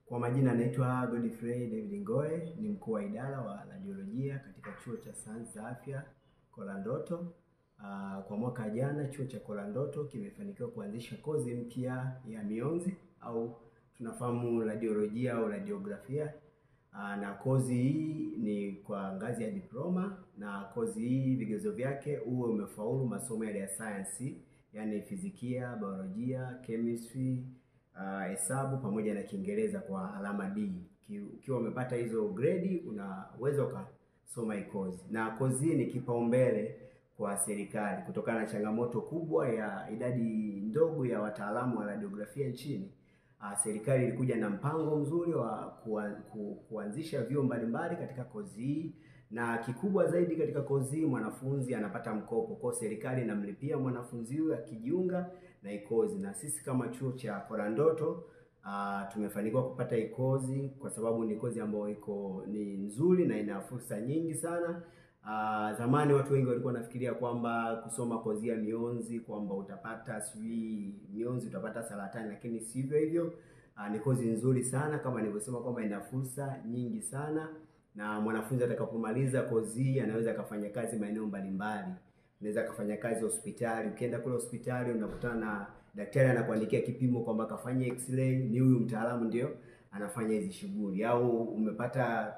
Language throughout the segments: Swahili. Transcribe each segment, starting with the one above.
Kwa majina naitwa Godfrey David Ngoe, ni mkuu wa idara wa radiolojia katika Chuo cha Sayansi za Afya Kolandoto. Kwa mwaka jana Chuo cha Kolandoto kimefanikiwa kuanzisha kozi mpya ya mionzi au tunafahamu radiolojia au radiografia. Na kozi hii ni kwa ngazi ya diploma, na kozi hii vigezo vyake uwe umefaulu masomo yale ya sayansi, yani fizikia, biolojia, chemistry, hesabu pamoja na Kiingereza kwa alama D. Ukiwa umepata hizo grade unaweza ukasoma hii kozi. Na kozi hii ni kipaumbele kwa serikali kutokana na changamoto kubwa ya idadi ndogo ya wataalamu wa radiografia nchini. Serikali ilikuja na mpango mzuri wa kuanzisha vyuo mbalimbali katika kozi hii, na kikubwa zaidi katika kozi hii mwanafunzi anapata mkopo. Kwa serikali inamlipia mwanafunzi huyu akijiunga na hii kozi. Na sisi kama Chuo cha Kolandoto tumefanikiwa kupata hii kozi kwa sababu ni kozi ambayo iko ni nzuri na ina fursa nyingi sana. Zamani watu wengi walikuwa wanafikiria kwamba kusoma kozi ya mionzi kwamba utapata sijui mionzi utapata saratani, lakini sivyo hivyo. Ni kozi nzuri sana kama nilivyosema kwamba ina fursa nyingi sana, na mwanafunzi atakapomaliza kozi hii anaweza akafanya kazi maeneo mbalimbali. Anaweza akafanya kazi hospitali. Ukienda kule hospitali unakutana na daktari anakuandikia kipimo kwamba kafanye x-ray, ni huyu mtaalamu ndio anafanya hizi shughuli. Au umepata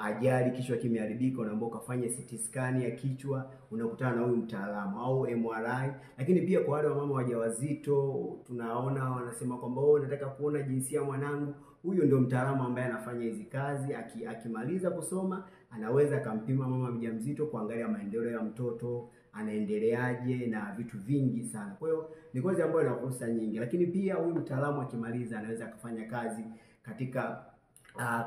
ajali, kichwa kimeharibika, unaambiwa ukafanye CT scan ya kichwa, unakutana na huyu mtaalamu, au MRI. Lakini pia kwa wale wamama wajawazito tunaona wanasema kwamba oh, nataka kuona jinsia ya mwanangu. Huyu ndio mtaalamu ambaye anafanya hizi kazi. Akimaliza kusoma anaweza akampima mama mjamzito kuangalia maendeleo ya mtoto anaendeleaje na vitu vingi sana. Kwa hiyo ni kozi ambayo ina fursa nyingi. Lakini pia huyu mtaalamu akimaliza anaweza akafanya kazi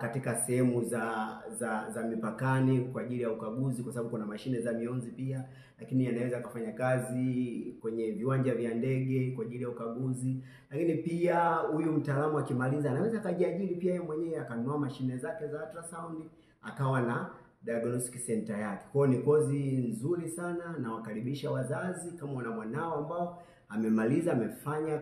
katika sehemu za mipakani kwa ajili ya ukaguzi, kwa sababu kuna mashine za mionzi pia. Lakini anaweza akafanya kazi kwenye viwanja vya ndege kwa ajili ya ukaguzi. Lakini pia huyu mtaalamu akimaliza anaweza akajiajiri pia yeye mwenyewe akanunua mashine zake za ultrasound akawa na diagnostic center yake. Kwa hiyo ni kozi nzuri sana, na wakaribisha wazazi kama wana mwanao ambao amemaliza amefanya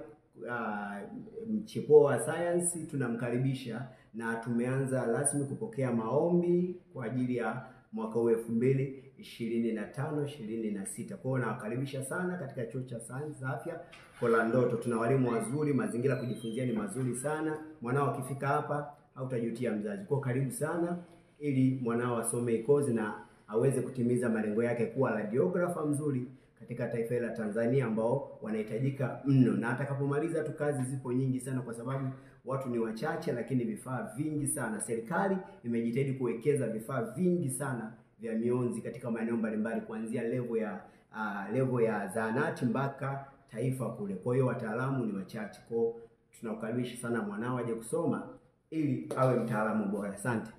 mchepuo wa science, tunamkaribisha. Na tumeanza rasmi kupokea maombi kwa ajili ya mwaka huu 2025-26. Kwa hiyo nawakaribisha sana katika Chuo cha Sayansi za Afya Kolandoto. Tuna walimu wazuri, mazingira kujifunzia ni mazuri sana. Mwanao akifika hapa hautajutia mzazi. Kwa karibu sana ili mwanao asome kozi na aweze kutimiza malengo yake kuwa radiographer mzuri katika taifa la Tanzania ambao wanahitajika mno. Na atakapomaliza tu kazi zipo nyingi sana kwa sababu watu ni wachache lakini vifaa vingi sana. Serikali imejitahidi kuwekeza vifaa vingi sana vya mionzi katika maeneo mbalimbali kuanzia level ya zahanati mpaka taifa kule. Kwa hiyo wataalamu ni wachache. Kwa hiyo tunakukaribisha sana mwanao aje kusoma ili awe mtaalamu bora. Asante.